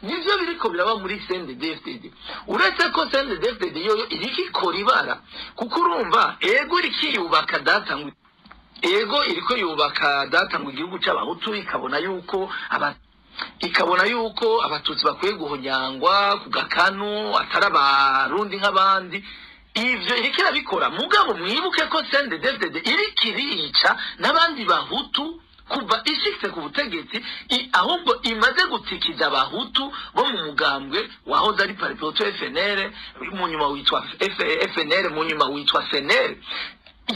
Nivyo biriko biraba muri CNDD-FDD, uretse ko CNDD-FDD yoyo iriko ikora ibara, kuko urumva ego irikiyubaka data ngo ego iriko yubaka data ngo igihugu c'abahutu, ikabona yuko abatutsi bakwiye guhonyangwa ku gakanu, atari abarundi nk'abandi. Ivyo iriko irabikora, mugabo mwibuke ko CNDD-FDD iriko irica n'abandi bahutu kuva ishitse ku butegetsi, ahubwo imaze gutikiza abahutu bo mu mugambwe wahoze ari Palipehutu FNL, mu nyuma witwa FNL, mu nyuma witwa CNL,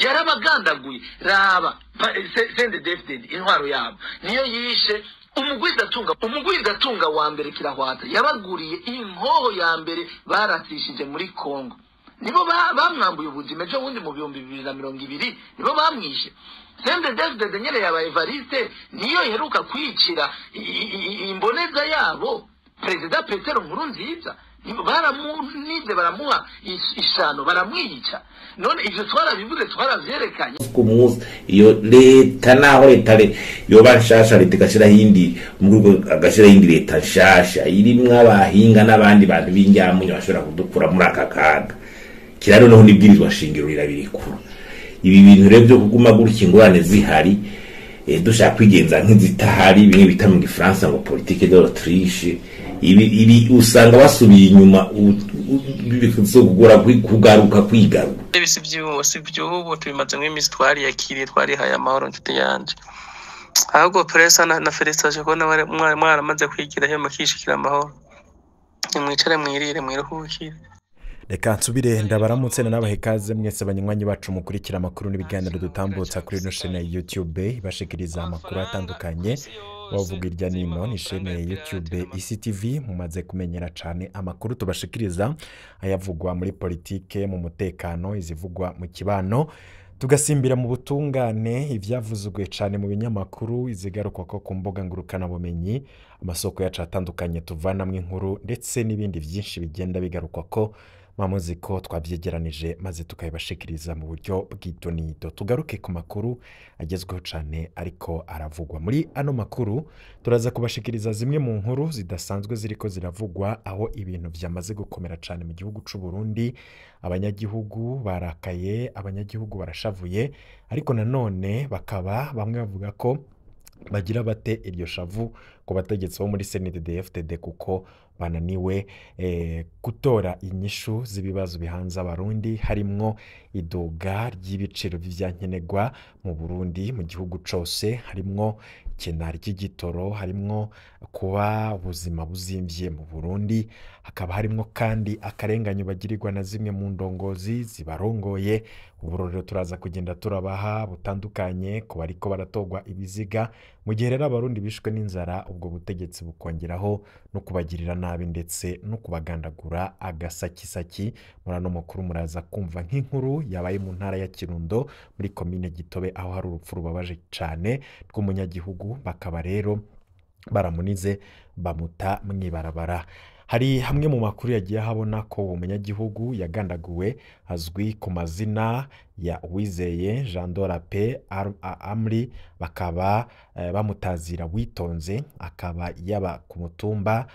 yarabagandaguye. Raba CNDD-FDD, intwaro yabo niyo yishe umugwizatunga wa mbere Kirahwata, yabaguriye inkoho ya mbere barasishije muri Kongo. Nibo bamwambuye ubuzima ejo bundi mu 2020, nibo bamwishe. CNDD-FDD nyene yaba Evariste niyo iheruka kwicira imboneza yabo Perezida Petero Nkurunziza. Baramunize, baramuha ishano, baramwica. None ivyo twarabivuze, twaravyerekanye. Ku munsi iyo leta, naho leta yoba nshasha, leta igashiraho iyindi, umukuru agashiraho iyindi leta nshasha irimwo abahinga n'abandi bantu b'injyamunyo bashobora kudukura muri aka kaga kira, noneho n'ibwirizwa shingiro rirabirikura. Ibi bintu rero byo kuguma gutya, ingorane zihari, dushaka kwigenza nk'izitahari, bimwe bita mu gifaransa ngo politique de l'autruche, ibi usanga basubiye inyuma, bizogora kugaruka kwigaruka. Ibi si by'ubu, si by'ubu, tubimaze nk'iminsi, twariyakiriye, twarihaye amahoro, nshuti yanje. Ahubwo presa na félicitations kubona mwaramaze kwigira he mukishikira amahoro. Nimwicare, mwirire, mwiruhukire. Reka nsubire ndabaramutse nanabahe ikaze mwese abanywanyi bacu mukurikira amakuru n'ibiganiro dutambutsa kuri ino chaîne ya YouTube ibashikiriza amakuru atandukanye bavuga irya nino. Ni chaîne ya YouTube ECTV mumaze kumenyera cyane. Amakuru tubashikiriza ayavugwa muri politike, mu mutekano, izivugwa mu kibano, tugasimbira mu butungane, ibyavuzwe cyane mu binyamakuru, izigarukwa ko ku mbuga ngurukanabumenyi, amasoko yacu atandukanye tuvanamo inkuru, ndetse n'ibindi byinshi bigenda bigarukwa ko muzi ko twabyegeranije maze tukabibashikiriza mu buryo bw'idonido. Tugaruke ku makuru agezweho cyane ariko aravugwa. Muri ano makuru turaza kubashikiriza zimwe mu nkuru zidasanzwe ziriko ziravugwa, aho ibintu byamaze gukomera cyane mu gihugu c'u Burundi. Abanyagihugu barakaye, abanyagihugu barashavuye, ariko nanone bakaba bamwe bavuga ko bagira bate iryo shavu ku bategetsi bo muri CNDD-FDD, kuko bananiwe gutora inyishu z'ibibazo bihanze abarundi, harimwo iduga ry'ibiciro vy'ivyankenerwa mu Burundi, mu gihugu cose, harimwo ikena ry'igitoro, harimwo kuba ubuzima buzimvye mu Burundi, hakaba harimwo kandi akarenganyo bagirirwa na zimwe mu ndongozi zibarongoye. Uburorero turaza kugenda turabaha butandukanye ku bariko baratogwa ibiziga, mu gihe rero abarundi bishwe n'inzara, ubwo butegetsi bukongeraho no kubagirira nabi ndetse no kubagandagura agasakisaki. Muri ano makuru muraza kumva nk'inkuru yabaye mu ntara ya Kirundo muri komine Gitobe, aho hari urupfu rubabaje cyane rw'umunyagihugu, bakaba rero baramunize bamuta mw'ibarabara. Hari hamwe mu makuru yagiye ahabona ko uwo munyagihugu yagandaguwe azwi ku mazina ya Uwizeye Jean Dorape Amri, bakaba bamutazira Witonze, akaba yaba ku mutumba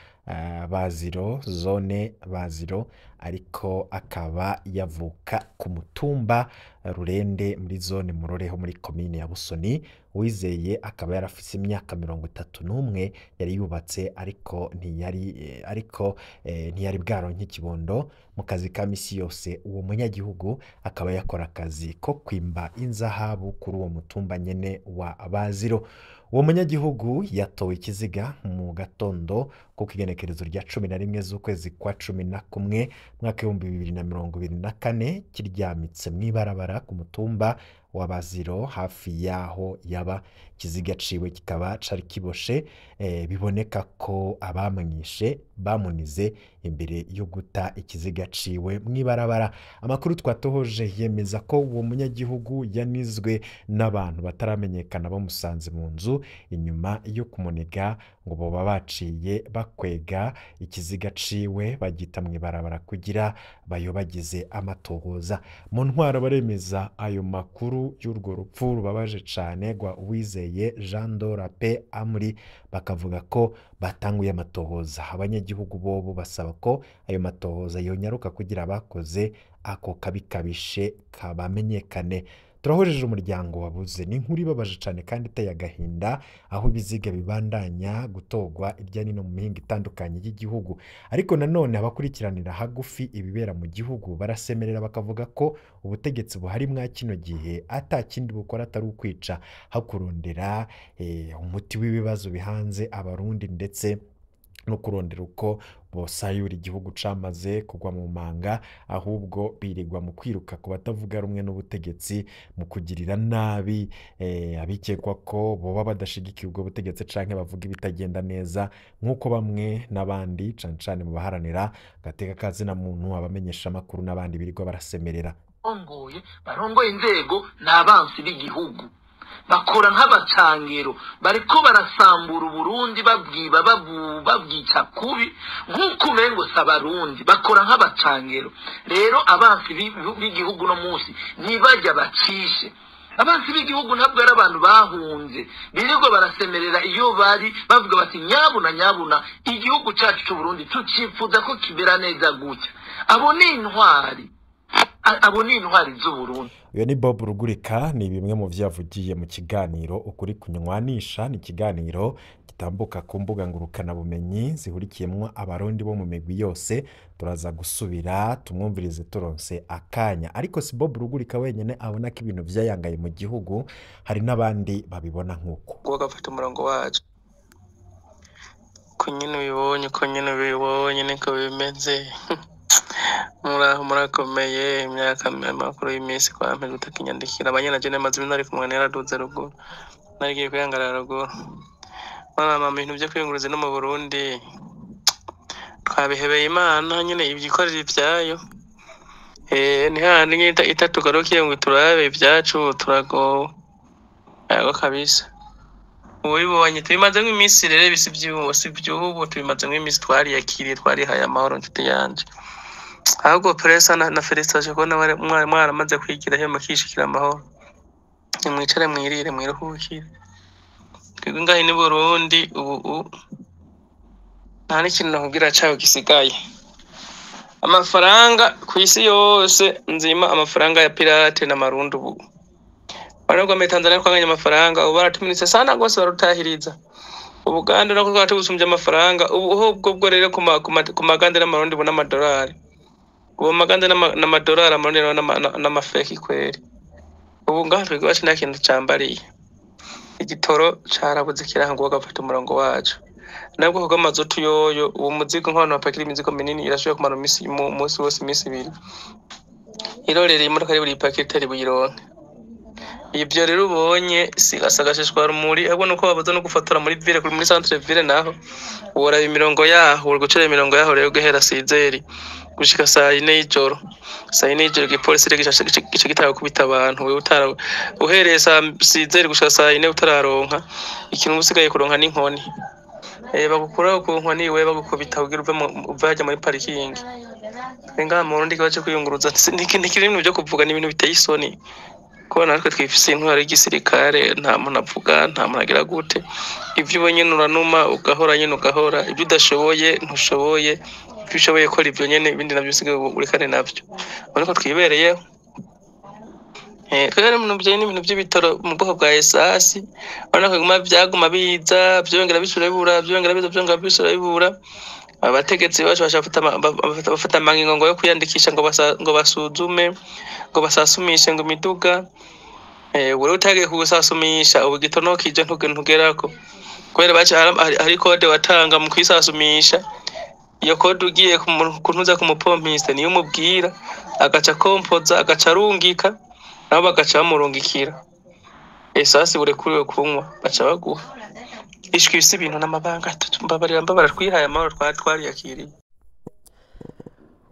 Baziro, zone Baziro, ariko akaba yavuka ku mutumba Rurende muri zone Muroreho muri komine ya Busoni. Uwizeye akaba yarafise imyaka 31, yari yubatse ariko ntiyari bwaronke ikibondo. Mu kazi ka misi yose uwo munyagihugu akaba yakora akazi ko kwimba inzahabu kuri uwo mutumba nyene wa Baziro. Uwo munyagihugu yatowe ikiziga mu gatondo ko kigenekerezo rya 11 z'ukwezi kwa 11 mwaka 2024, kiryamitse mw'ibarabara ku mutumba wa Baziro hafi yaho yaba. Ikiziga ciwe kikaba cari kiboshe, biboneka ko abamwishe bamunize imbere yo guta ikiziga ciwe mw'ibarabara. Amakuru twatohoje yemeza ko uwo munyagihugu yanizwe n'abantu bataramenyekana bamusanze mu nzu inyuma yo kumuniga ngo boba baciye bakwega ikiziga ciwe bagita mw'ibarabara kugira bayobagize amatohoza. Mu ntwaro baremeza ayo makuru y'urwo rupfu rubabaje cane rwa Uwizeye Jean Dora P Amuri, bakavuga ko batanguye amatohoza. Abanyagihugu bobo basaba ko ayo matohoza yonyaruka kugira abakoze ako kabi kabishe kabamenyekane. Turahojeje umuryango wabuze. Ni inkuru ibabaje cane kandi iteye agahinda, aho ibiziga bibandanya gutogwa irya nino mu mihingo itandukanye y'igihugu. Ariko nanone abakurikiranira hagufi ibibera mu gihugu barasemerera bakavuga ko ubutegetsi buhari mwa kino gihe ata kindi bukora atari ukwica, hakurondera umuti w'ibibazo bihanze Abarundi ndetse no kurondera uko bosayura igihugu camaze kugwa mu manga, ahubwo birirwa mu kwiruka ku batavuga rumwe n'ubutegetsi, mu kugirira nabi abikekwa ko boba badashigikiye ubwo butegetsi canke bavuga ibitagenda neza, nk'uko bamwe n'abandi cane cane mu baharanira agateka ka zina muntu, abamenyesha amakuru n'abandi birirwa barasemerera. Barongoye inzego ni abansi b'igihugu, bakora nk'abacangero, bariko barasambura Uburundi, babwiba babwica kubi nk'uko umengo si Abarundi, bakora nk'abacangero. Rero abansi b'igihugu no munsi ntibajya bacishe. Abansi b'igihugu ntabwo ari abantu bahunze, birirwa barasemerera iyo bari bavuga bati nyabuna nyabuna igihugu cacu c'Uburundi tucipfuza ko kimera neza gutya. Abo ni intwari, abo ni intwari z'Uburundi. Uyo ni Bob Rugurika, ni bimwe mu vyo yavugiye mu kiganiro Ukuri Kunywanisha. Ni ikiganiro gitambuka ku mbuga ngurukanabumenyi zihurikiyemwo Abarundi bo mu migwi yose. Turaza gusubira tumwumvirize turonse akanya. Ariko si Bob Rugurika wenyene abona ko ibintu vyayangaye mu gihugu, hari n'abandi babibona nk'uko. Bagafata umurongo wacu ko nyene ubibonye, ko nyene ubibonye niko bimeze. Muraho murakomeye, imyaka amakuru y'iminsi kwa mpera utakinyandikira abanyana je namaze nari kumwe naraduze ruguru, narigiye kuyangarara ruguru. Mama, ibintu byo kwiyunguruza no mu Burundi twabihebeye Imana nyene ibyikorera ivyayo. Ni handi nyene itatugarukiye ngo turabe ivyacu, turagowe yego kabisa. Ubibonye tubimazemwo iminsi rero, bisi vy'ubu si vy'ubu, tubimazemwo iminsi, twariyakiriye, twarihaye amahoro nshuti yanje. Ahubwo presa na felicitation kubona mwaramaze kwigira he mukishikira amahoro. Nimwicare mwirire mwiruhukire. Twebwe ngaha ni Burundi ubu nta n'ikintu nakubwira cayo gisigaye. Amafaranga ku isi yose nzima, amafaranga ya pirate na marundi ubu. Baragwa muri Tanzania twanganye amafaranga, ubu baratuminitse sana gose barutahiriza. Ubuganda nako twatubusumbye amafaranga, ubu ho bwo rero ku maganda n'amarundi ubu n'amadolari. Ubu maganda n'amadolari, amarundi n'amafeki kweri. Ubu ngaha twebwe iwacu nta kintu cambariye. Igitoro carabuze kirangwa bagafata umurongo wacu. Nabwo kuko amazutu yoyo, uwo muzigo nk'abantu bapakira imizigo minini irashoboye kumara umunsi wose, iminsi ibiri. Irorereye imodoka ari buripakire itari buyironke. Ivyo rero ubonye si asagashishwa rumuri, ahubwo nuko babuza no gufotora muri ville, muri centre ville naho woraba imirongo yaho, uri gucera imirongo yaho rero guhera sizeri gushika saa yine y'ijoro. Saa yine y'ijoro igipolisi rero gica gitanga gukubita abantu, wewe utara uhereye saa sizeri gushika saa yine utararonka ikintu, usigaye kuronka n'inkoni. Bagukuraho ku nkoni, wewe bagukubita kugira uve hajya muri parikingi. Ngaha mu Burundi ikibazo co kwiyunguruza ntikiri ibintu vyo kuvuga, ni ibintu biteye isoni. Kuba natwe twifise intwaro y'igisirikare, nta muntu avuga, nta muntu agira gute. Ivyo ubonye uranuma ugahora nyene ugahora, ivyo udashoboye ntushoboye, ivyo ushoboye kora ivyo nyene, ibindi navyo usigaye urekane navyo. Ubona ko twibereyeho. Twebwe mu bijanye n'ibintu vy'ibitoro mu bwoko bwa esasi, urabona ko biguma vyaguma biza, vyongera bisubira bibura, vyongera biza, vyongera bisubira bibura. Abategetsi bacu bafata amangingo ngo yo kwiyandikisha, ngo basuzume, ngo basasumishe ngo imiduga. Wewe utagiye kuwusasumisha ubu igitono kije ntugerako, kubera baca hari kode watanga mu kwisasumisha. Iyo kode ugiye kuntuza ku mupompiste niyo umubwira, agaca kompoza, agaca arungika, nabo bagaca bamurungikira esasi urekuriwe kunywa, baca baguha ishwi. Isi ibintu n'amabanga, mbabarira mbabarira, twihaye amahoro, twariyakiriye.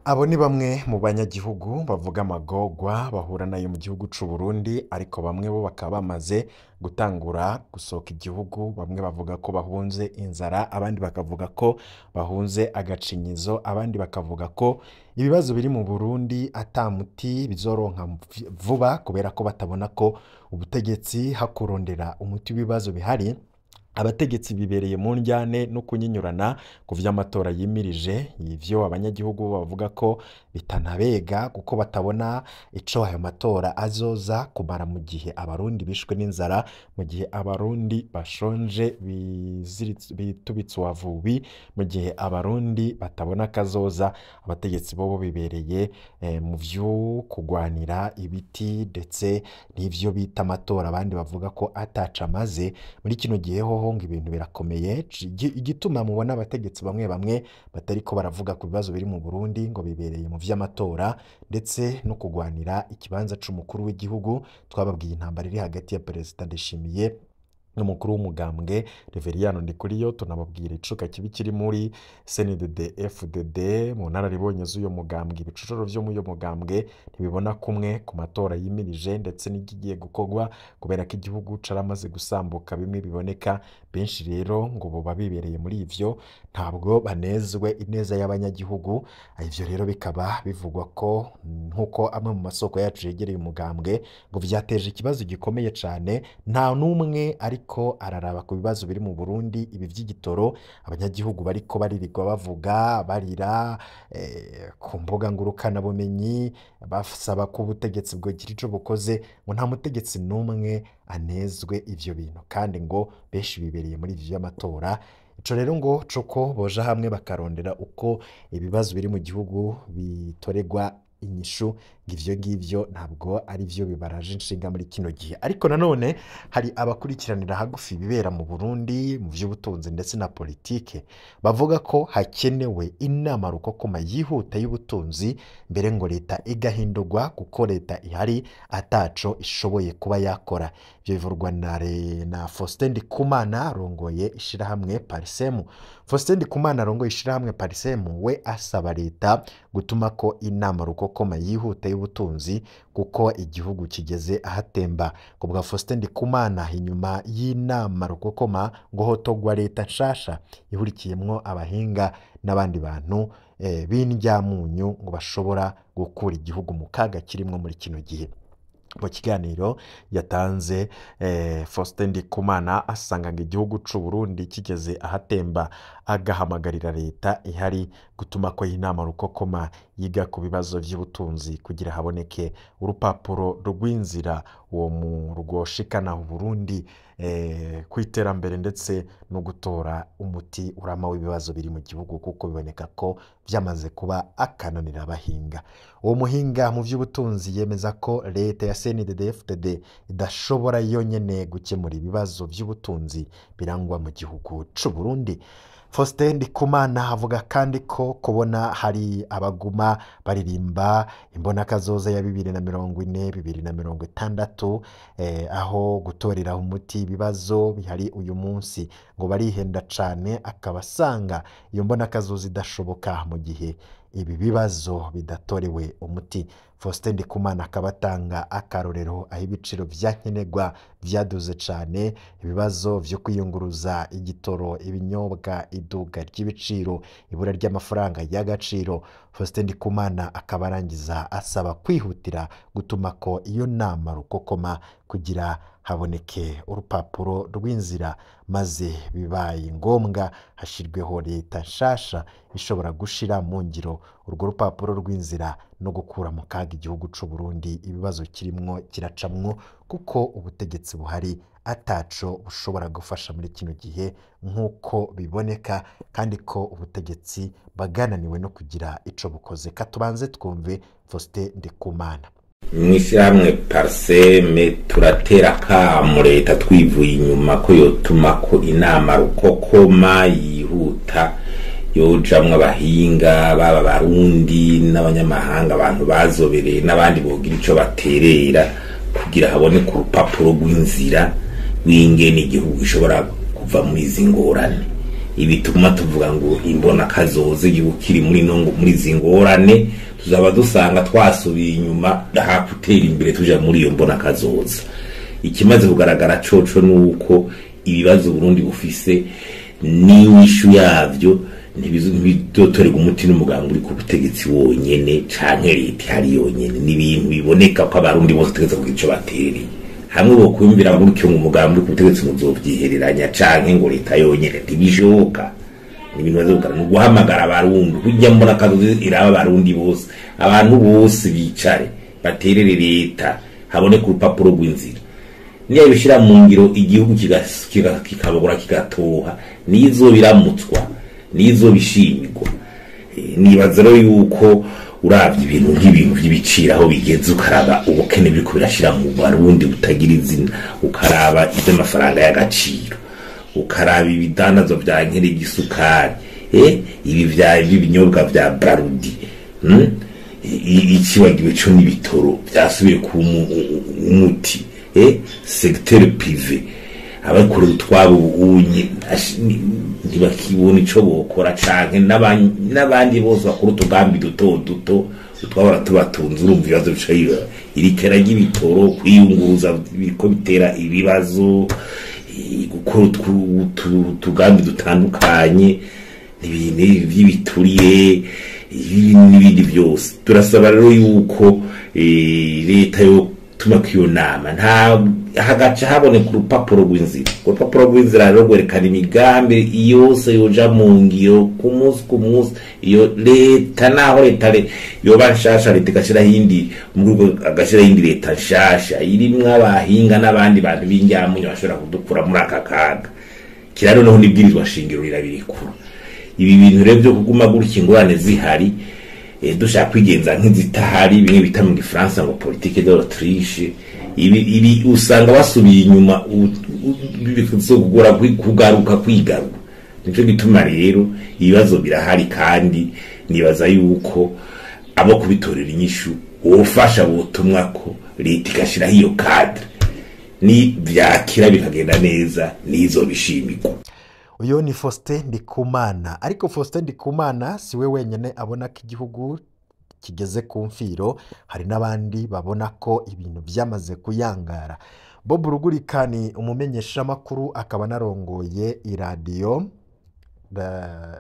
Abo ni bamwe mu banyagihugu bavuga amagorwa bahura nayo mu gihugu c'u Burundi, ariko bamwe bo bakaba bamaze gutangura gusohoka igihugu. Bamwe bavuga ko bahunze inzara, abandi bakavuga ko bahunze agacinyizo, abandi bakavuga ko ibibazo biri mu Burundi ata muti bizoronka vuba, kubera ko batabona ko ubutegetsi hakurondera umuti w'ibibazo bihari. Abategetsi bibereye mu njyane no kunyinyurana ku vy'amatora yimirije, ivyo abanyagihugu bavuga ko bitanabega kuko batabona ico ayo matora azoza kumara mu gihe abarundi bishwe n'inzara, mu gihe abarundi bashonje bitubitse uwavubi, mu gihe abarundi batabona akazoza. Abategetsi bobo bibereye mu vyo kugwanira ibiti ndetse n'ivyo bita amatora, abandi bavuga ko ataca amaze. Muri kino gihe hoho ngo ibintu birakomeye. Igituma mubona abategetsi bamwe bamwe batariko baravuga ku bibazo biri mu Burundi ngo bibereye mu vy'amatora ndetse no kugwanira ikibanza c'umukuru w'igihugu. Twababwiye intambara iri hagati ya Perezida Ndayishimiye n'umukuru w'umugambwe Reveriyano Ndikuriyo, tunababwira icuka kibi kiri muri CNDD FDD mu nararibonye z'uyo mugambwe. Ibicocoro vyo muri uyo mugambwe ntibibona kumwe ku matora yimirije ndetse n'ikigiye gukorwa, kubera ko igihugu caramaze gusambuka bimwe biboneka. Benshi rero ngo boba bibereye muri ivyo, ntabwo banezwe ineza y'abanyagihugu. Ivyo rero bikaba bivugwa ko nkuko amwe mu masoko yacu yegereye umugambwe ngo vyateje ikibazo gikomeye cane. Nta n'umwe ariko araraba ku bibazo biri mu Burundi, ibi vy'igitoro abanyagihugu bariko baririrwa bavuga barira ku mbuga ngurukanabumenyi basaba ko ubutegetsi bwogira ico bukoze, ngo nta mutegetsi n'umwe anezwe ivyo bintu, kandi ngo benshi bibereye muri ivyo vy'amatora. Ico rero ngo coko boja hamwe bakarondera uko ibibazo biri mu gihugu bitoregwa inyishu, ngo ivyo ngivyo ntabwo ari vyo bibaraje inshinga muri kino gihe. Ariko nanone hari abakurikiranira hagufi ibibera mu Burundi mu vy'ubutunzi ndetse na politike, bavuga ko hakenewe inama rukokoma yihuta y'ubutunzi mbere ngo leta igahindurwa, kuko leta ihari ataco ishoboye kuba yakora. Ivyo bivurwa na Faustin Ndikumana arongoye ishirahamwe Parsem. Faustin Ndikumana arongoye ishirahamwe Parsem we asaba leta gutuma ko inama rukokoma yihuta y'ubutunzi kuko igihugu kigeze ahatemba. Ku bwa Faustin Ndikumana, inyuma y'inama rukokoma ngo hotogwa leta nshasha ihurikiyemwo abahinga n'abandi bantu b'indyamunyu ngo bashobora gukura igihugu mu kaga kirimwo muri kino gihe. Mu kiganiro yatanze Faustin Ndikumana asanga ngo igihugu c'u Burundi kigeze ahatemba, agahamagarira leta ihari gutuma ko inama rukokoma yiga ku bibazo vy'ubutunzi kugira haboneke urupapuro rw'inzira uwo mu rwoshikana Burundi ku iterambere ndetse no gutora umuti urama w'ibibazo biri mu gihugu, kuko biboneka ko vyamaze kuba akananira abahinga. Uwo muhinga mu vy'ubutunzi yemeza ko leta ya CNDD-FDD idashobora yonyene gukemura ibibazo vy'ubutunzi birangwa mu gihugu c'u Burundi. Faustin Ndikumana avuga kandi ko kubona hari abaguma baririmba imbonakazoza ya 2040 2060 aho gutorera umuti ibibazo bihari uyu munsi ngo barihenda cane, akaba asanga iyo mbonakazoza idashoboka mu gihe ibi bibazo bidatorewe umuti. Faustin Ndikumana akaba atanga akarorero aho ibiciro vyankenerwa vyaduze cane, ibibazo vyo kwiyunguruza, igitoro, ibinyobwa, iduga ry'ibiciro, ibura ry'amafaranga y'agaciro. Faustin Ndikumana akaba arangiza asaba kwihutira gutuma ko iyo nama rukokoma kugira haboneke urupapuro rw'inzira, maze bibaye ngombwa hashirweho leta nshasha ishobora gushira mu ngiro urwo rupapuro rw'inzira no gukura mu kaga igihugu c'u Burundi ibibazo kirimwo kiracamwo, kuko ubutegetsi buhari ataco bushobora gufasha muri kino gihe nk'uko biboneka, kandi ko ubutegetsi bwagananiwe no kugira ico bukoze. Katubanze twumve Faustin Ndikumana. Mw'ishyirahamwe Parseme turatera akamo leta twivuye inyuma ko yotuma ko inama rukokoma yihuta yojamwo abahinga baba barundi n'abanyamahanga, abantu bazobereye n'abandi bogira ico baterera kugira haboneke urupapuro rw'inzira rw'ingene igihugu gishobora kuva muri izi ngorane. Ibi tuguma tuvuga ngo imbona kazoza igihugu kiri muri no muri zingorane, tuzaba dusanga twasubiye inyuma hakutera imbere tuja muri iyo mbona kazoza. Ikimaze kugaragara coco nuko ibibazo Burundi bufise n'inyishu yavyo ntibizotorerwa umuti n'umugambi uri ku butegetsi wonyene canke leta ihari yonyene. Ni ibintu biboneka ko abarundi bose bategerezwa kugira ico baterereye hamwe. Bokwiyumvira gutyo ngo umugambi uri ku butegetsi muzovyihereranya canke ngo leta yonyene, ntibishoboka. Ni ibintu bimaze kugaragara. Ni uguhamagara abarundi kurya mbona kazoza iraba abarundi bose, abantu bose bicare baterere leta, haboneke urupapuro rw'inzira. Niyo ibishira mu ngiro, igihugu kikabogora kigatoha, nizo biramutswa, nizo bishimirwa. Nibaza rero yuko uravye ibintu nk'ibintu vy'ibiciro aho bigeze, ukaraba ubukene biriko birashira mu barundi butagira izina, ukaraba ivy'amafaranga y'agaciro, ukaraba ibidandazwa vya nkere, igisukari, ibi vya ibinyobwa vya Brarudi, Ikibagiwe co n'ibitoro vyasubiye ku umuti, secteur privé abakora utwabo ubunye ntibakibona ico bokora, canke n'abandi bose bakora utugambi duto duto utwabara tubatunze. Urumva ibibazo bica biba irikera ry'ibitoro, kwiyunguruza biriko bitera ibibazo, gukora utugambi dutandukanye, ibintu vy'ibituriye n'ibindi byose. Turasaba rero yuko leta yo tuma iyo nama nta hagaca haboneka urupapuro rw'inzira. Urupapuro rw'inzira rero rwerekana imigambi yose yoja mu ngiro ku munsi ku munsi. Iyo leta, naho leta yoba nshasha, leta igashiraho iyindi, agashiraho iyindi leta nshasha irimwo abahinga n'abandi bantu b'injyamunyo bashobora kudukura muri aka kaga. Kira noneho n'ibwirizwa shingiro rirabirikura. Ibi bintu rero byo kuguma gutya ingorane zihari, dushaka kwigenza nk'izitahari, bimwe bita mu gifaransa ngo politique de l'autruche, ibi usanga basubiye inyuma, bizogora kugaruka kwigarura. Nico gituma rero ibibazo birahari, kandi nibaza yuko abo kubitorera inyishu wofasha botumwa ko leta igashiraho iyo cadre, ni vyakira bikagenda neza, nizo bishimirwa. Uyu ni Faustin Ndikumana. Ariko Faustin Ndikumana si we wenyine abona ko igihugu kigeze ku mfiro, hari n'abandi babona ko ibintu byamaze kuyangara. Bob Rugurika ni umumenyeshamakuru akaba anarongoye iradiyo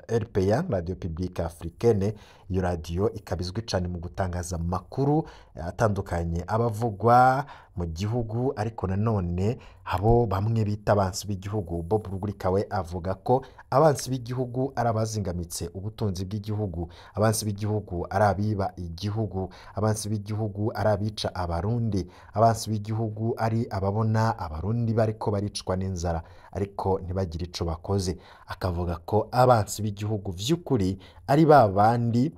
RPA, Radio Publique Africaine. Iyo radiyo ikaba izwi cyane mu gutangaza amakuru atandukanye abavugwa mu gihugu, ariko nanone abo bamwe bita abansi b'igihugu. Bob Rugurika we avuga ko abansi b'igihugu ari abazingamitse ubutunzi bw'igihugu, abansi b'igihugu ari abiba igihugu, abansi b'igihugu ari abica abarundi, abansi b'igihugu ari ababona abarundi bariko baricwa n'inzara ariko ntibagire ico bakoze. Akavuga ko abansi b'igihugu vy'ukuri ari ba bandi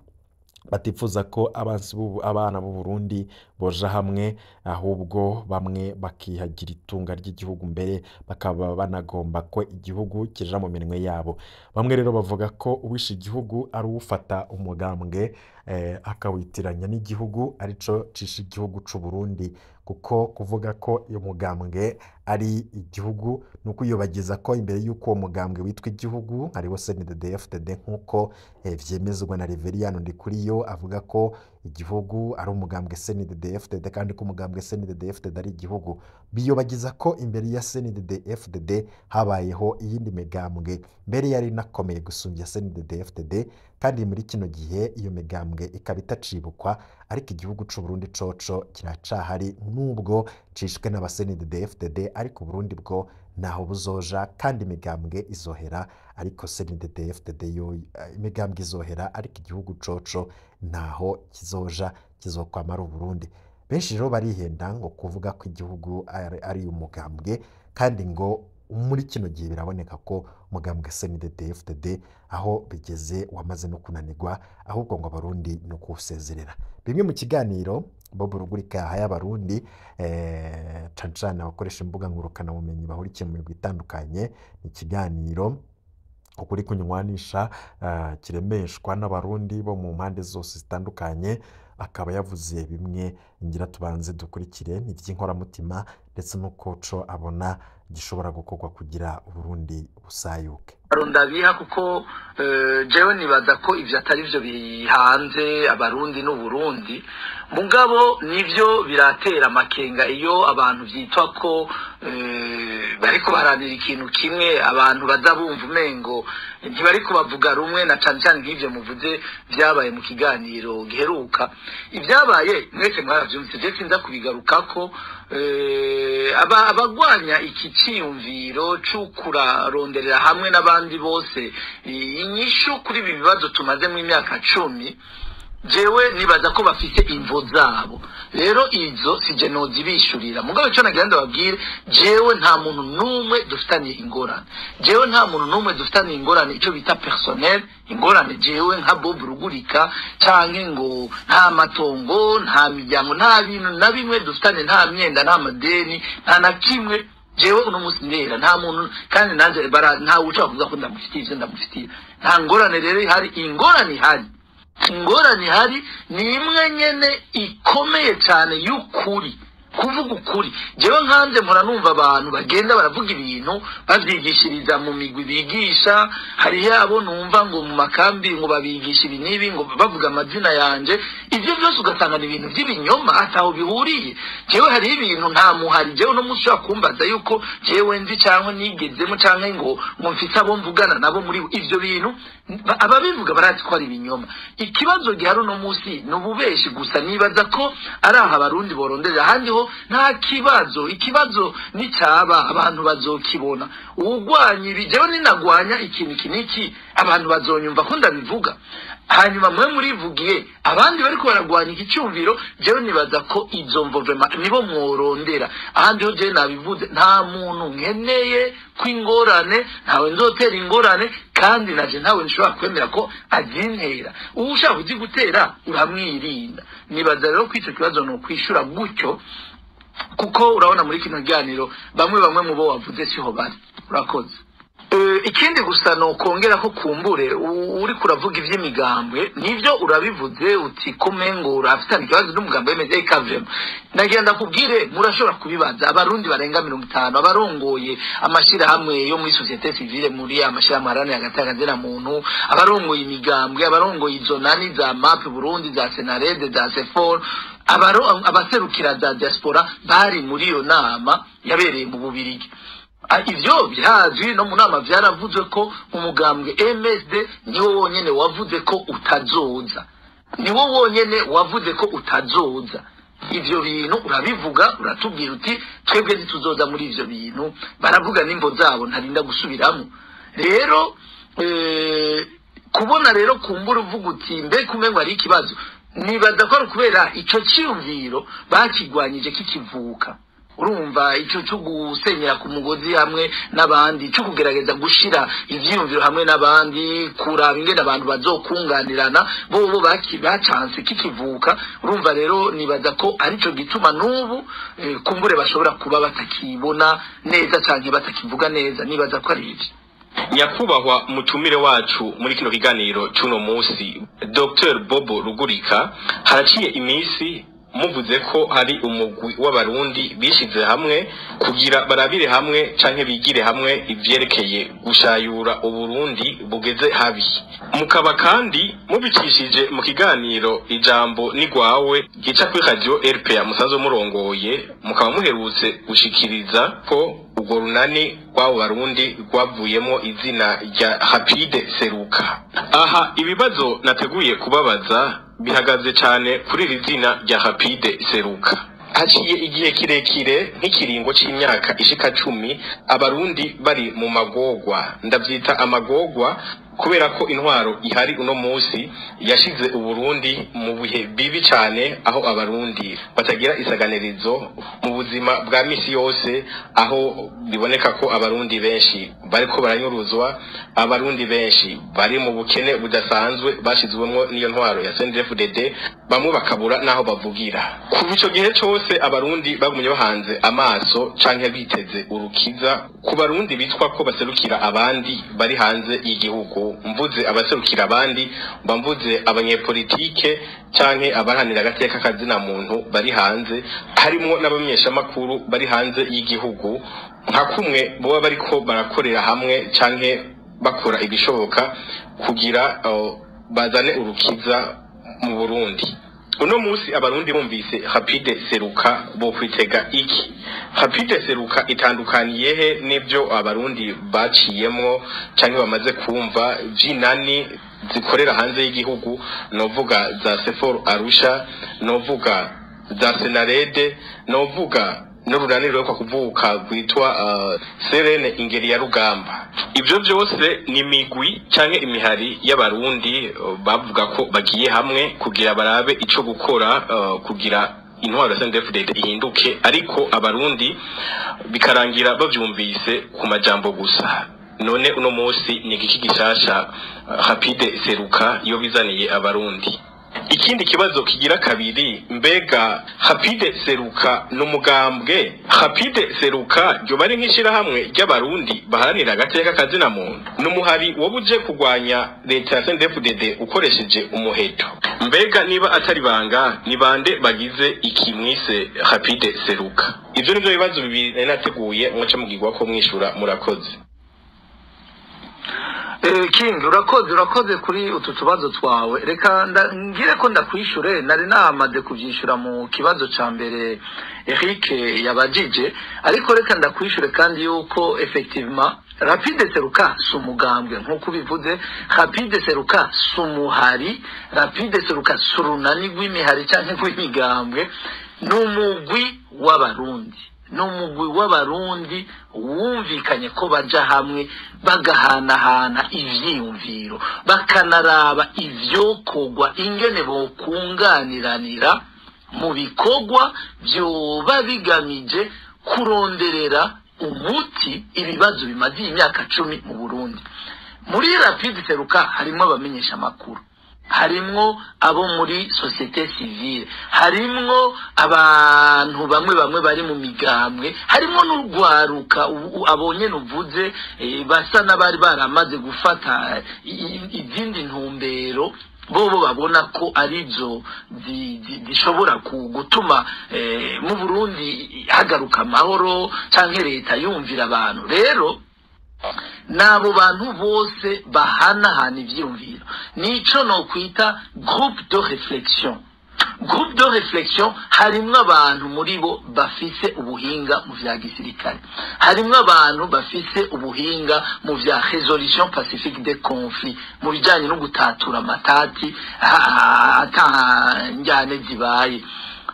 batifuza ko abansi abana b'u Burundi boja hamwe, ahubwo bamwe bakihagira itunga ry'igihugu, mbere bakaba banagomba ko igihugu kija mu minwe yabo. Bamwe rero bavuga ko uwishe igihugu ari uwufata umugambwe akawitiranya n'igihugu, arico cishe igihugu c'u Burundi, kuko kuvuga ko uyu mugambwe ari igihugu ni ukwiyobagiza ko imbere y'uko uwo mugambwe witwa igihugu hariho CNDD-FDD, nk'uko vyemezwa na Reveriyano Ndikuriyo, avuga ko igihugu ari umugambwe CNDD-FDD kandi ko umugambwe CNDD-FDD ari igihugu. Biyobagiza ko imbere ya CNDD-FDD habayeho iyindi migambwe mbere yari inakomeye gusumbya CNDD-FDD, kandi muri kino gihe iyo migambwe ikaba itacibukwa, ariko igihugu c'u Burundi coco kiracahari nubwo cishwe n'aba CNDD-FDD, ariko Burundi bwo ntaho buzoja, kandi imigambwe izohera ariko CNDD-FDD yo imigambwe izohera, ariko igihugu coco ntaho kizoja, kizokwama ari Uburundi. Benshi rero barihenda ngo kuvuga ko igihugu ari umugambwe, kandi ngo muri kino gihe biraboneka ko umugambwe CNDD-FDD aho bigeze wamaze no kunanirwa, ahubwo ngo abarundi ni ukuwusezerera. Bimwe mu kiganiro Bob Rugurika yahaye abarundi, cane cane abakoresha imbuga ngurukanabumenyi bahurikiye mu migwi itandukanye, ni ikiganiro ukuri kunywanisha kiremeshwa n'abarundi bo mu mpande zose zitandukanye. Akaba yavuze bimwe ngira tubanze dukurikire, ni iby'inkoramutima ndetse n'uko co abona gishobora gukorwa kugira Uburundi busayuke? Ndabiha kuko jewe nibaza ko ivyo atari vyo bihanze Abarundi n'Uburundi, mugabo nivyo biratera amakenga iyo abantu vyitwa ko bariko baharanira ikintu kimwe, abantu baza bumva umengo ntibariko bavuga rumwe, na cane cane nk'ivyo muvuze vyabaye mu kiganiro giheruka. Ivyabaye mwese mwaravyumvise, je sinza kubigarukako. Abagwanya iki ciyumviro c'ukuraronderera hamwe n'abandi bose inyishu kuri ibi bibazo tumazemo imyaka 10, jewe nibaza ko bafite imvo zabo. Rero izo sije nozibishurira, mugabo ico nagira ndababwire, jewe nta muntu n'umwe dufitaniye ingorane, jewe nta muntu n'umwe dufitaniye ingorane ico bita personnel ingorane, jewe nka Bob Rugurika canke ngo nta matongo, nta miryango, nta bintu na bimwe dufitanye, nta myenda, nta madeni, nta na kimwe. Jewe uno musi ndera nta muntu, kandi nanje nta ushobora kuvuga ko ndamufitiye ivyo ndamufitiye. Nta ngorane rero ihari. Ingorane ihari ni imwe nyene ikomeye cyane y'ukuri, kuvuga ukuri. Jewe nkanze mpora numva abantu bagenda baravuga ibintu bavyigishiriza mu migwi bigisha, hariyo abo numva ngo mu makambi ngo babigisha ibi n'ibi, ngo bavuga amazina yanje, ivyo vyose ugasanga ni ibintu vy'ibinyoma ataho bihuriye. Jewe hariho ibintu nta muhari, jewe no musi ushobora kumbaza yuko jewe nzi canke nigezemo canke ngo mfise abo mvugana nabo muri ivyo bintu, ababivuga barazi ko ari ibinyoma. Ikibazo gihari uno musi ni ububeshi gusa, nibaza ko ari aha Abarundi boronderera, ahandi ho nta kibazo. Ikibazo nicaba abantu bazokibona. Uwugwanya ibi, jewe ninagwanya ikintu iki n'iki, abantu bazonyumva ko ndabivuga, hanyuma mwe murivugiye abandi bariko baragwanya iki cyumviro. Jewe nibaza ko izo mvo nibo mworondera, ahandi ho jewe nabivuze, nta muntu nkeneye kw'ingorane, ntawe nzotera ingorane, kandi naje ntawe nshobora kwemera ko azintera. Uwo ushaka kuzigutera uramwirinda. Nibaza rero ko ico kibazo no kwishura gutyo, kuko urabona muri kino kiganiro bamwe mu bo wavuze siho bari. Urakoze. Ikindi gusa no kongera ko kumbure uri kuravuga ivy'imigambwe, nivyo urabivuze uti kumengo urafitanye ikibazo n'umugambi w'MSD KVM. Nagira ndakubwire, murashobora kubibaza Abarundi barenga 50 abarongoye amashirahamwe yo muri société civile, muri amashirahamwe aharanira agateka muntu, abarongoye imigambwe, abarongoye izo nani za MAP Burundi, za Senarede, za Sefor, abaserukira za diaspora bari muri iyo nama yabereye mu Bubirigi. Ivyo birazwi, no mu nama vyaravuzwe ko umugambwe MSD niwo wonyene wavuze ko utazoza, niwo wonyene wavuze ko utazoza. Ivyo bintu urabivuga, uratubwira uti twebwe ntituzoza muri ivyo bintu, baravuga n'imvo zabo ntarinda gusubiramo. Rero kubona rero kumbura uvuga uti mbe kumengo ari ikibazo, nibaza ko ari kubera ico ciyumviro bakigwanyije kikivuka. Urumva ico cyo gusenyera ku mugozi hamwe n'abandi, cyo kugerageza gushira ivyiyumviro hamwe n'abandi, kuraba ingene abantu bazokunganirana, bo bacanse kikivuka. Urumva rero nibaza ko arico gituma n'ubu kumbure bashobora kuba batakibona neza canke batakivuga neza, nibaza ko ari ivyo. Nyakubahwa mutumire wacu muri kino kiganiro c'uno musi, Dr Bobo Rugurika, haraciye imisi muvuze ko hari umugwi w'Abarundi bishize hamwe kugira barabire hamwe canke bigire hamwe ivyerekeye gushayura Uburundi bugeze habi. Mukaba kandi mubicishije mu kiganiro Ijambo Nigwawe gica kuri radio RPA musanzwe murongoye, mukaba muherutse gushikiriza ko urwo runani rw'abo Barundi rwavuyemo izina rya Rapide Seruka. Aha ibibazo nateguye kubabaza bihagaze cyane kuri iri zina rya Rapide Seruka. Haciye igihe kirekire nk'ikiringo c'imyaka ishika 10 Abarundi bari mu magogwa. Ndavyita amagogwa kubera ko intwaro ihari uno munsi yashize Uburundi mu bihe bibi cyane, aho Abarundi batagira isaganirizo mu buzima bwa misi yose, aho biboneka ko Abarundi benshi bariko baranyuruzwa, Abarundi benshi bari mu bukene budasanzwe bashizwemwo n'iyo ntwaro ya CNDD-FDD, bamwe bakabura naho bavugira. Kuva ico gihe cose Abarundi bagumye bahanze amaso canke biteze urukiza ku Barundi bitwa ko baserukira abandi bari hanze y'igihugu, Aho mvuze abaserukira abandi, mba mvuze abanyepolitike canke abaharanira agateka kazina muntu bari hanze, harimwo n'abamenyeshamakuru bari hanze y'igihugu, nka kumwe boba bariko barakorera hamwe canke bakora ibishoboka kugira bazane urukiza mu Burundi. Uno musi abarundi bumvise Rapide Seruka bo kwitega iki? Rapide Seruka itandukaniye he n'ivyo abarundi baciyemwo canke bamaze kumva vy'inani zikorera hanze y'igihugu, novuga za Sefor Arusha, novuga za Senarede, novuga n'urunani rwo kuvuka rwitwa Serene Ingeri ya Rugamba. Ivyo vyose ni migwi canke imihari y'abarundi bavuga ko bagiye hamwe kugira barabe ico gukora kugira intwaro ya CNDD-FDD ihinduke, ariko abarundi bikarangira bavyumvise ku majambo gusa. None uno munsi ni igiki gishasha Rapide Seruka yo bizaniye abarundi? Ikindi kibazo kigira kabiri, mbega Rapide Seruka n'umugambwe? Rapide Seruka ryo bari nk'ishirahamwe ry'abarundi baharanira agateka kazina muntu, n'umuhari wobuje kugwanya leta ya CNDD-FDD ukoresheje umuheto. Mbega niba atari banga, ni bande bagize iki mwise Rapide Seruka? Ivyo nivyo bibazo bibiri nari nateguye, mwaca mugirwa ko mwishura. Murakoze. King, urakoze kuri utu tubazo twawe. Reka ngire ko ndakwishure, nari namaze kuvyishura mu kibazo ca mbere Eric yabajije, ariko reka ndakwishure kandi yuko effectivement Rapide Seruka si umugambwe nk'uko ubivuze, Rapide Seruka si umuhari, Rapide Seruka si urunani rw'imihari canke rw'imigambwe, ni umugwi w'abarundi. N'umugwi w'abarundi wumvikanye ko baja hamwe bagahanahana ivyiyumviro, bakanaraba ivyokorwa, ingene bokunganiranira mu bikorwa vyoba bigamije kuronderera umuti ibibazo bimaze imyaka 10 mu Burundi. Muri Rapide Seruka harimwo abamenyesha amakuru, harimwo abo muri société civile, harimwo abantu bamwe bamwe bari mu migambwe, harimwo n'urwaruka abonye nuvuze basa n'abari baramaze gufata izindi ntumbero bobo babona ko arizo zishobora gutuma mu Burundi hagaruka amahoro canke leta yumvira abantu. Rero nabo bantu bose bahanahana ivyiyumviro, nico no kwita groupe de réflexion. Groupe de réflexion harimwo abantu muri bo bafise ubuhinga mu vya gisirikare, harimwo abantu bafise ubuhinga mu vya résolution pacifique des conflits, mu bijanye no gutatura amatati ata njyane zibaye,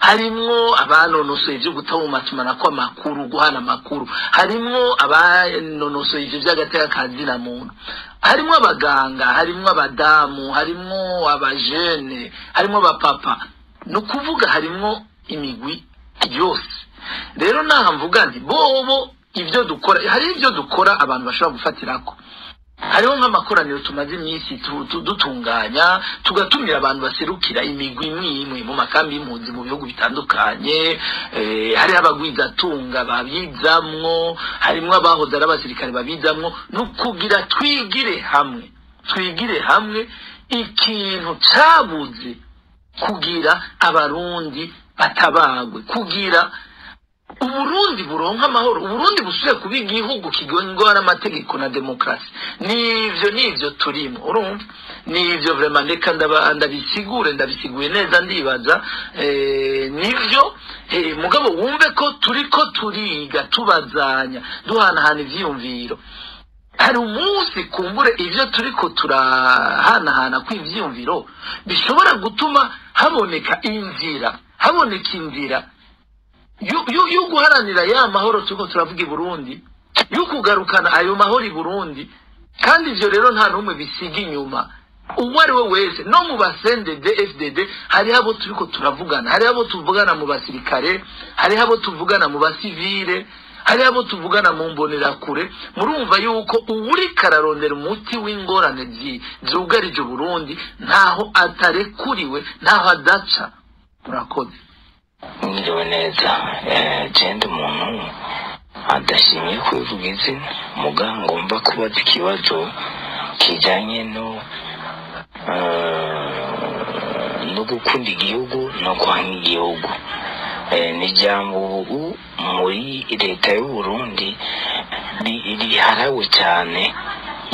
harimwo abanonosoye ivyo gutuma amakuru, guhana amakuru, harimwo abanonosoye ivyo vy'agateka kazina muntu, harimwo abaganga, harimwo abadamu, harimwo abajene, harimwo abapapa, no kuvuga harimwo imigwi yose. Rero naha mvuga nti bobo ivyo dukora, hari ivyo dukora abantu bashobora gufatirako. Hariho nk'amakoraniro tumaze iminsi dutunganya, tugatumira abantu baserukira imigwi imwe imwe mu makambi y'impunzi mu bihugu bitandukanye. Hariho abagwizatunga babizamwo, harimwo abahoze ari abasirikare babizamwo, no kugira twigire hamwe ikintu cabuze kugira abarundi batabagwe, kugira Uburundi buronka amahoro, Uburundi busuye kuba igihugu kigengwa n'amategeko na demokrasi. Nivyo turimo, urumva? Nivyo vraiment, reka ndabisigure, ndabisiguye neza ndibaza. Nivyo mugabo wumve ko turiko turiga, tubazanya, duhanahana ivyiyumviro. Hari umunsi kumbure ivyo turiko turahanahana kw'ivyiyumviro bishobora gutuma haboneka inzira, yo guharanira ya mahoro turiko turavuga i Burundi, yo kugarukana ayo mahoro i Burundi. Kandi ivyo rero nta numwe bisiga inyuma, uwo ari we wese. No mu basende FDD hari abo turiko turavugana, hari abo tuvugana mu basirikare, hari abo tuvugana mu basivile, hari abo tuvugana mu mbonerakure. Murumva yuko uwuri kararondera umuti w'ingorane zugarije Burundi ntaho atarekuriwe, ntaho adaca. Murakoze. Mwiriwe neza. Jende umuntu adashimye kwivuga izina, muga ngomba kubaza ikibazo kijanye no no gukunda igihugu no kwanga igihugu. Ni ijambo ubu muri leta y'u Burundi riharawe cyane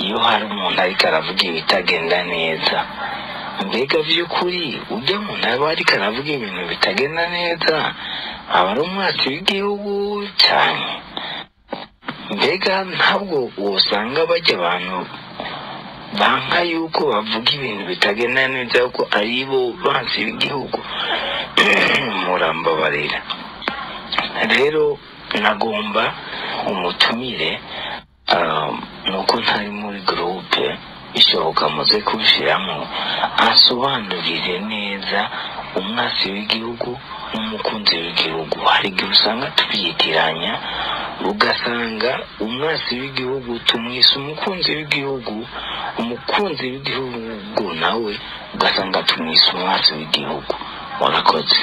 iyo hari umuntu ariko aravuga ibitagenda neza. Mbega by'ukuri ujya muntu aba ariko aravuga ibintu bitagenda neza aba ari umwatsi w'igihugu cyane? Mbega ntabwo usanga bajya abantu banka yuko bavuga ibintu bitagenda neza ko ari bo bansi b'igihugu? Murambabarira. Rero nagomba umutumire, nuko ntari muri groupe, ishoboka muze kubishiramo, asobanurire neza umwasi w'igihugu n'umukunzi w'igihugu. Hari igihe usanga tubyitiranya, ugasanga umwasi w'igihugu tumwise umukunzi w'igihugu, umukunzi w'igihugu nawe ugasanga tumwise umwasi w'igihugu. Warakoze.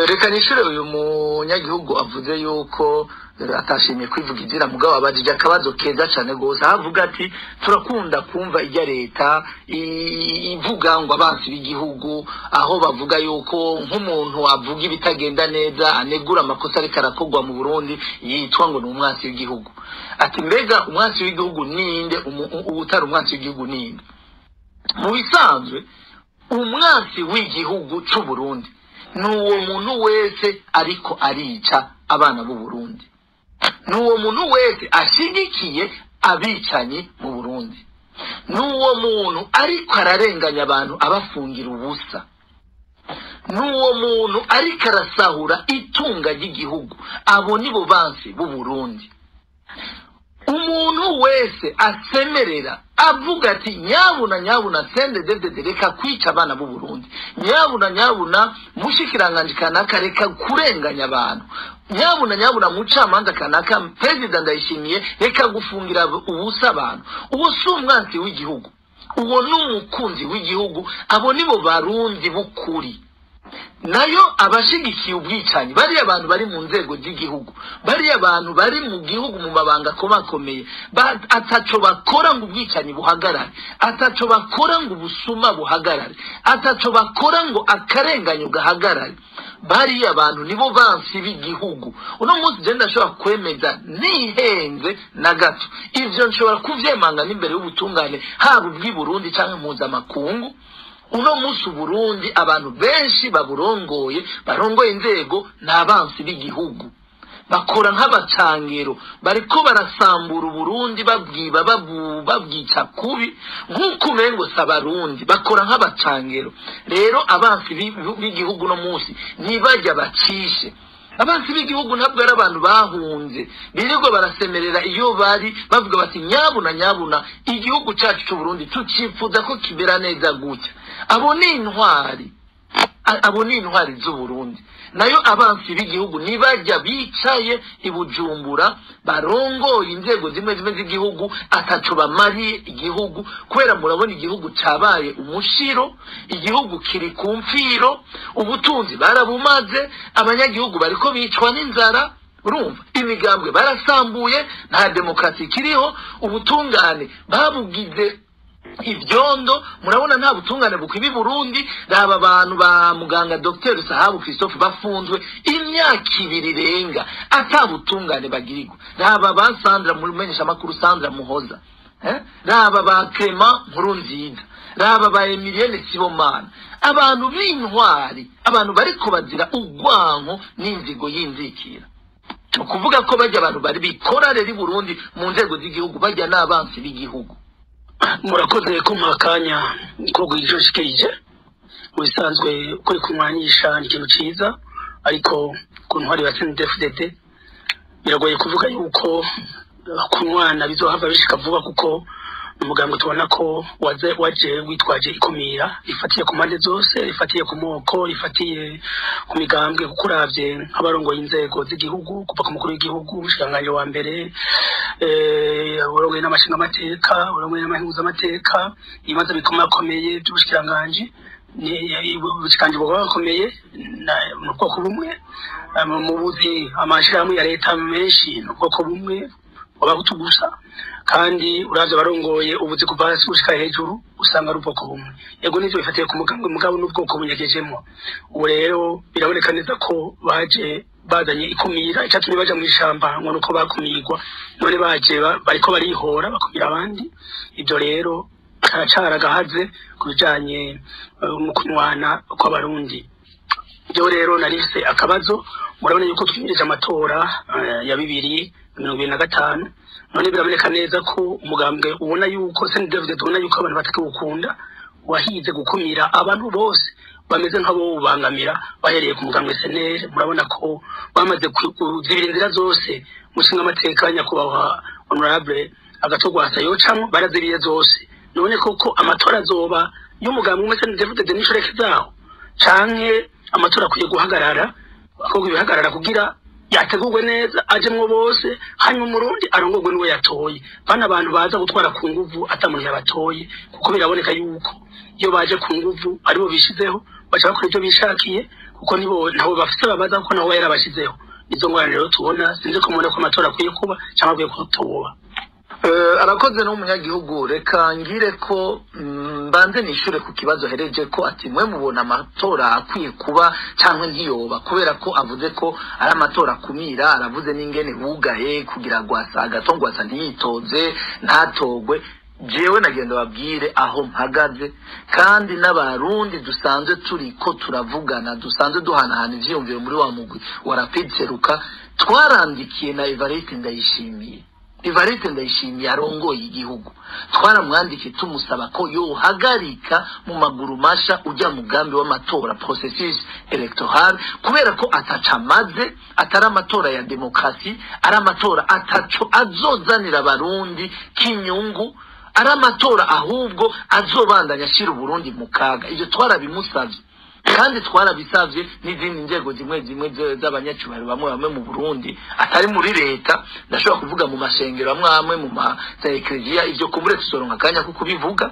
Reka nishure uyu munyagihugu avuze yuko atashimye kwivuga izina, mugabo abajije akabazo keza cane gose, aho avuga ati turakunda kumva ijya leta ivuga ngo abansi b'igihugu, aho bavuga yuko nk'umuntu avuga ibitagenda neza, anegura amakosa ariko arakorwa mu Burundi, yitwa ngo ni umwansi w'igihugu. Ati mbega umwansi w'igihugu ninde? Utari umwansi w'igihugu ninde? Mu bisanzwe umwansi w'igihugu c'u Burundi n'uwo muntu wese ariko arica abana b'u Burundi, n'uwo muntu wese ashigikiye abicanyi mu Burundi, n'uwo muntu ariko ararenganya abantu abafungira ubusa, n'uwo muntu ariko arasahura itunga ry'igihugu. Abo nibo bansi b'u Burundi. Umuntu wese asemerera avuga ati nyabuna nyabuna CNDD-FDD reka kwica abana b'u Burundi, nyabuna nyabuna mushikiranganje kanaka reka kurenganya abantu, nyabuna nyabuna mucamanza kanaka Perezida Ndayishimiye reka gufungira ubusa abantu, uwo si umwansi w'igihugu, uwo ni umukunzi w'igihugu. Abo nibo Barundi b'ukuri. Nayo abashigikiye ubwicanyi, bariya abantu bari mu nzego z'igihugu, bariya abantu bari mu gihugu mu mabanga akomakomeye, ataco bakora ngo ubwicanyi buhagarare, ataco bakora ngo ubusuma buhagarare, ataco bakora ngo akarenganyo gahagarare, bariya abantu nibo bansi b'igihugu. Uno munsi je ndashobora kwemeza nihenze na gato, ivyo nshobora kuvyemanga n'imbere y'ubutungane, haba ubw'i Burundi canke mpuzamakungu. Uno munsi Burundi abantu benshi baburongoye, barongoye inzego, n'abansi b'igihugu, bakora nk'abacangero, bariko barasambura Uburundi, babwiba, babwica kubi nk'uko umengo si Abarundi, bakora nk'abacangero. Rero abansi b'igihugu no munsi ntibajya bacishe. Abansi b'igihugu ntabwo ari abantu bahunze, birirwa barasemerera iyo bari bavuga bati nyabuna nyabuna igihugu cyacu cy'u Burundi tucifuza ko kibera neza gutya. Abo ni intwari, abo ni intwari z'u Burundi. Nayo abansi b'igihugu nibajya bicaye i Bujumbura barongoye inzego zimwe zimwe z'igihugu, ataco bamariye igihugu, kubera murabona igihugu cabaye umushiro, igihugu kiri ku mfiro, ubutunzi barabumaze, abanyagihugu bariko bicwa n'inzara, urumva imigambwe barasambuye, nta demokrasi ikiriho, ubutungane babugize ivyondo, murabona nta butungane bukwiba Burundi. Raba abantu ba muganga Dr Sahabu Christophe bafunzwe imyaka 2 irenga ata butungane bagirirwa. Raba ba Sandra mumenyesha makuru Sandra Muhoza, raba ba Clement Nkurunziza, raba ba Emilienne Sibomana, abantu b'intwari, abantu bariko bazira ugwanko n'inzigo y'inzikira. Kuvuga ko bajya abantu bari bikora rero i Burundi mu nzego z'igihugu bajya n'abansi b'igihugu. Murakoze kumpa akanya ko guhisha nshikirije. Mu bisanzwe kuri kumwanisha ni ikintu ciza, ariko ku ntwari ya CNDD-FDD biragoye kuvuga yuko kunywana bizohava bishika vuba, kuko umugambwe tubona ko waje witwaje ikumira rifatiye ku mpande zose, rifatiye ku moko, rifatiye ku migambwe, kuko uravye nk'abarongoye inzego z'igihugu kuva ku mukuru w'igihugu, umushikiranganji wa mbere, urongoye n'amashingamateka, urongoye n'amahinguzamateka, ibibanza bikomakomeye by'ubushikiranganji, ubushikiranganji bukomakomeye mu bwoko bumwe, mu buzi amashirahamwe ya leta menshi ni ubwoko bumwe, w'abahutu gusa, kandi uravye barongoye ubuzi kuva hasi gushika hejuru usanga ari ubwoko bumwe. Yego nivyo bifatiye ku mugambwe, mugabo n'ubwoko bunyegejemwo. Ubu rero biraboneka neza ko baje bazanye ikumira. Icatumye baja mw'ishamba ngo nuko bakumirwa, none baje bariko barihora bakumira abandi. Ivyo rero karacaragahaze ku bijanye no kunywana kw'abarundi. Ibyo rero narifise akabazo. Murabona yuko twimirije amatora ya 2025, none biraboneka neza ko umugambwe ubona yuko CNDD-FDD tubona yuko abantu batakiwukunda, wahize gukumira abantu bose bameze nk'abo bubangamira, bahereye ku mugambwe SNL. Murabona ko bamaze kuzibira inzira zose mushinga amateka nyakubahwa honorable Agatogwasa yocamwo, baraziriye zose. None koko amatora azoba y'umugambwe umwe CNDD-FDD n'inshoreke zawo, canke amatora akwiye guhagarara, akorwa ibihagarara kugira yategurwe neza, ajemwo bose, hanyuma umurundi arongorwe n'uwo yatoye, bana abantu baza gutwara ku nguvu atamuntu yabatoye? Kuko biraboneka yuko iyo baje ku nguvu aribo bishizeho, baca bakora ivyo bishakiye, kuko nibo ntabo bafise babaza, kuko nabo yarabashizeho. Izo ngorane rero tubona, sinzi ko mubona ko amatora akwiye kuba cyangwa akwiye kutoba. Arakoze n'umunyagihugu. Reka ngire ko mbanze nishure ku kibazo hereje ko ati mwe mubona amatora akwiye kuba cyangwa ntiyoba, kubera ko avuze ko ari amatora akumira, aravuze n'ingene bugaye kugira Gwasa, Agatongwasa ntiyitoze, ntatogwe. Jewe nagenda babwire aho mpagaze, kandi n'abarundi dusanzwe turi ko turavugana, dusanzwe duhanahana ivyiyumviro muri wa mugwi wa Rapid Seruka. Twarandikiye na Evariste Ndayishimiye. Evariste Ndayishimiye arongoye igihugu, twaramwandikiye tumusaba ko yohagarika mu maguru masha ujya mugambi w'amatora, processus électoral, kubera ko ataca amaze, atari amatora ya demokrasi, ari amatora ataco azozanira abarundi k'inyungu, ari amatora ahubwo azobandanya ashira Uburundi mu kaga. Ibyo twarabimusavye, kandi twarabisavye n'izindi nzego zimwe zimwe z'abanyacyubahiro bamwe bamwe mu Burundi, atari muri leta, ndashobora kuvuga mu mashengero amwe amwe, mu ma za ekleziya. Ivyo kumbure tuzoronka akanya ko kubivuga.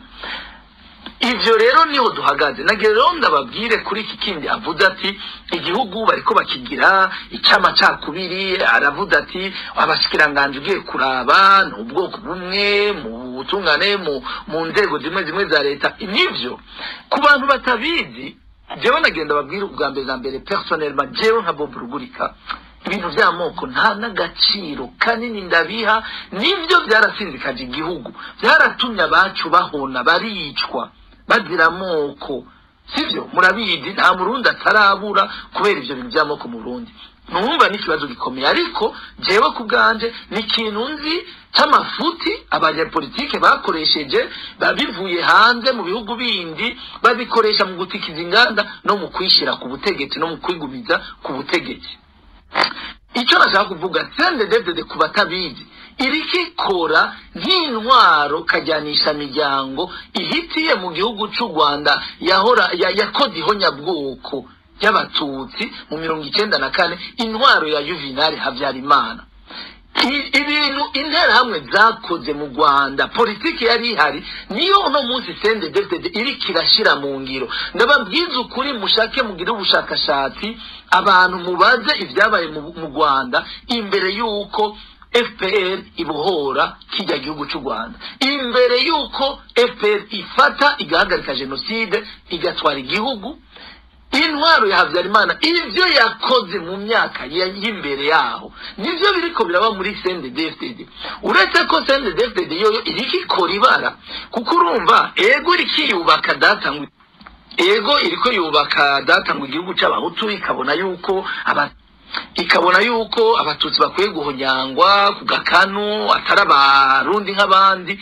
Ivyo rero niho duhagaze. Nagira rero ndababwire kuri iki kindi avuze ati igihugu bariko bakigira ic'amacakubiri. Aravuze ati abashikiranganje ugiye kuraba ni ubwoko bumwe mu butungane, mu nzego zimwe zimwe za leta. Nivyo, ku bantu batabizi, jewe nagenda babwire ubwa mbere na mbere, personnellement, jewe nka Bob Rugurika, ibintu by'amoko nta n'agaciro kanini ndabiha. Nivyo, byarasinzikaje igihugu, byaratumye abacu bahona, baricwa bazira amoko, sivyo? Murabizi, nta murundi atarabura kubera ivyo bintu by'amoko mu Burundi. Numva n'ikibazo gikomeye, ariko jewe ku bwanje ni ikintu nzi c'amafuti abanyapolitike bakoresheje, babivuye hanze mu bihugu bindi, babikoresha mu gutikiza inganda no mu kwishira ku butegetsi no mu kwigumiza ku butegetsi. Icyo nashaka kuvuga, CNDD-FDD, ku batabizi, iriko ikora nk'intwaro kajyanisha miryango ihitiye mu gihugu c'u Rwanda yahora yakoze ihonyabwoko ry'abatutsi mu 94, intwaro ya Juvenal Habyarimana. Ibintu interahamwe zakoze mu Rwanda, politiki yari ihari, niyo uno munsi CNDD-FDD iriko irashira mu ngiro. Ndababwiza ukuri, mushake mugire ubushakashatsi, abantu mubaze ibyabaye mu Rwanda imbere y'uko FPR ibohora kijya gihugu cy'u Rwanda, imbere y'uko FPR ifata igahagarika jenoside igatwara igihugu. Intwaro ya Habyarimana, ivyo yakoze mu myaka y'imbere yaho, nivyo biriko biraba muri CNDD-FDD, uretse ko CNDD-FDD yoyo iriko ikora ibara, kuko urumva ego iriko yubaka data ngo ego iriko yubaka data ngo igihugu c'abahutu, ikabona yuko abatutsi bakwiye guhonyangwa ku gakanu, atari abarundi nk'abandi.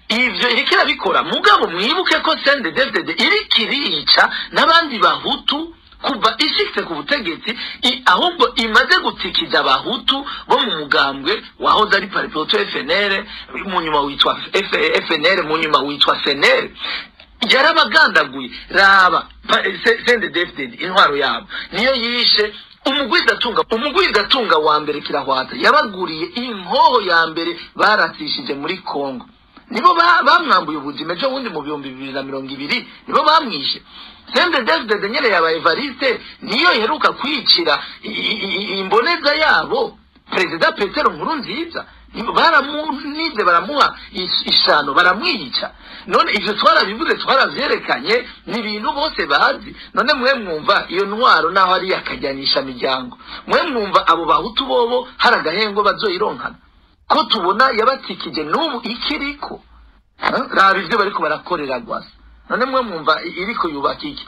Ivyo iriko irabikora, mugabo mwibuke ko CNDD-FDD iriko irica n'abandi bahutu kuva ishitse ku butegetsi, ahubwo imaze gutikiza abahutu bo mu mugambwe wahoze ari Palipehutu FNL, mu nyuma witwa FNL, mu nyuma witwa CNL. Yarabagandaguye. Raba CNDD-FDD, intwaro yabo niyo yishe umugwizatunga wa mbere Kirahwata, yabaguriye inkoho ya mbere barasishije muri Kongo. Nibo bamwambuye ubuzima ejo bundi mu 2020, nibo bamwishe. CNDD-FDD nyene yaba Evariste niyo iheruka kwicira imboneza yabo, Perezida Petero Nkurunziza. Baramunize, baramuha ishano, baramwica. None ivyo twarabivuze, twaravyerekanye, ni ibintu bose bazi. None mwe mwumva iyo ntwaro, naho ari akajyanisha miryango, mwe mwumva abo bahutu bobo hari agahengo bazoyironkana, ko tubona yabatikije n'ubu ikiriko? Raba ivyo bariko barakorera gwasa. None mwe mwumva iriko yubaka iki?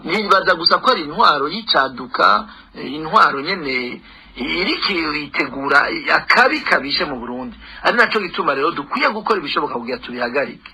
Nibaza gusa ko ari intwaro y'icaduka, intwaro nyene iriko itegura akabi kabishe mu Burundi, ari naco gituma rero dukwiye gukora ibishoboka kugira tubihagarike.